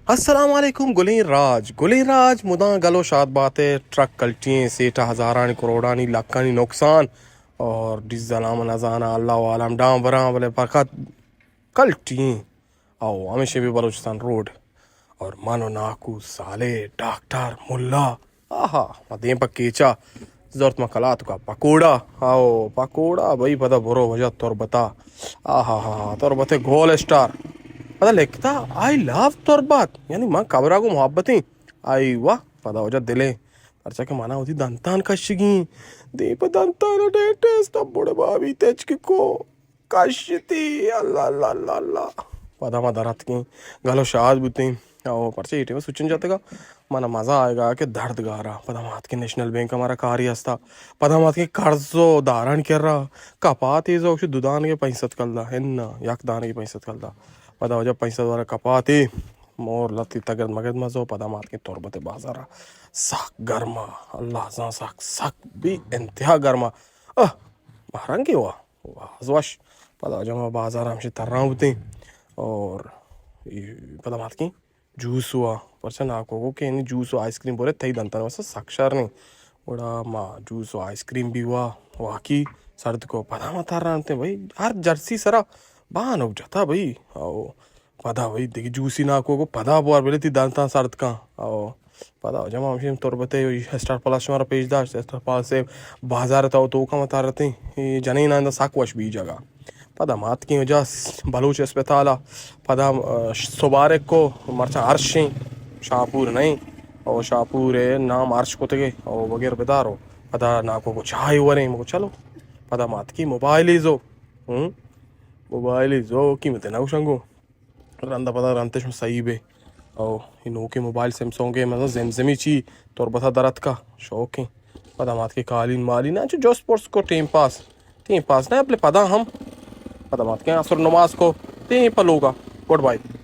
السلام علیکم۔ گلیں راج، گلیں راج مدام گل و شاد باتے۔ ٹرک کلٹی ایں، سیٹا ہزارانی کروڑانی لکانی نقصان، اور ڈیزل ہم نزانا اللہ عالم ڈام براں، بلے فقط کلٹی ایں۔ او ہمیشہ بھی بلوچستان روڈ، اور من و ناکو، صالح، ڈاکٹر، ملا، آہا، ما دیم پہ کیچا زرت، ما کلات کا پکوڑا۔ او پکوڑا بھئی، پدا برو وجہ تربتا۔ آہا ہا ہا، تربت گول اسٹار۔ پدا لکھتا، آئی لو تربت، یعنی من قبرا گو محبتیں۔ آئی واہ، پدا وجہ دلیں، پرچا کہ منا وتی دنتان کشگی۔ دیم پہ دنتان ڈینٹسٹ، اب بڑے بابی تچک کو کشتی۔ اللہ، اللہ، اللہ، اللہ۔ پدا ما در اتکیں، گل و شاد بوتیں۔ او پرچہ اے ٹائم سوچن جاتگا، منا مزہ آئیگا کہ درد گارا۔ پدا ما اتکیں نیشنل بینک ہمارا کاری ہستا۔ پدا ما اتکیں قرض و داران کرا، کپاتے زو دو دانگے پنچ سد کلدار، ہن یک دانگے پنچ سد کلدار۔ پدا وجہ پنچ سد وارا کپاتے، مور لتی تگرد مگرد مزو۔ پدا ما اتکیں تربت بازارا، سک گرما، اللہ زان سک، سک بی انتہا گرما۔ آہ، بہرنگی وا۔ باز وش۔ پدا جمع بازار ہمشی تران بوتیں۔ اور ای پدا ماتکیں جوس ہوا، پرچہ ناکو گو کہ یعنی جوس و آئس کریم بورے تئی دنتان واسطہ سک شر نہیں۔ گڑا ما جوس و آئس کریم بھی ہوا، واقعی سرد کو۔ پدا ما تران تے بھئی، ہر جرسی سرا بانک جتا بھئی۔ او پدا بھئی دگہ جوسی ناکو گو، پدا بوار بلے تی دنتان سرد کن۔ او پدا جمع ہمشی تربتے اسٹار پلس شمارا پیش داشت۔ اسٹار پلس بازار تو توکا متارتیں، اے جنین آندا سک وش بی جگہ۔ پدا ماتکیں وجہ بلوچ اسپتالا، پدا، آ، سبارک کو مرچاں عرشیں، شاپور نہیں، او شاپور نام عرش کتگے، او بغیر بدارو۔ پدا ناکو کو چائے وریں، مگو چلو۔ پدا ماتکی موبائل زو، ہم؟ موبائل زو قیمت نہ گوشنگو۔ رندا پدا رنتش صحیح بے۔ او اے نوکیں موبائل سیمسنگ ہے، مطلب زمزمی چی تربتا درت کا شوقیں۔ پدا ماتکیں قالین مالین، انچو جست پرس کو ٹیم پاس۔ ٹیم پاس نہ، بلے پدا ہم۔ پدا ماتکیں عصر نماز کو، ٹیم پہ لوگا۔ Good bye.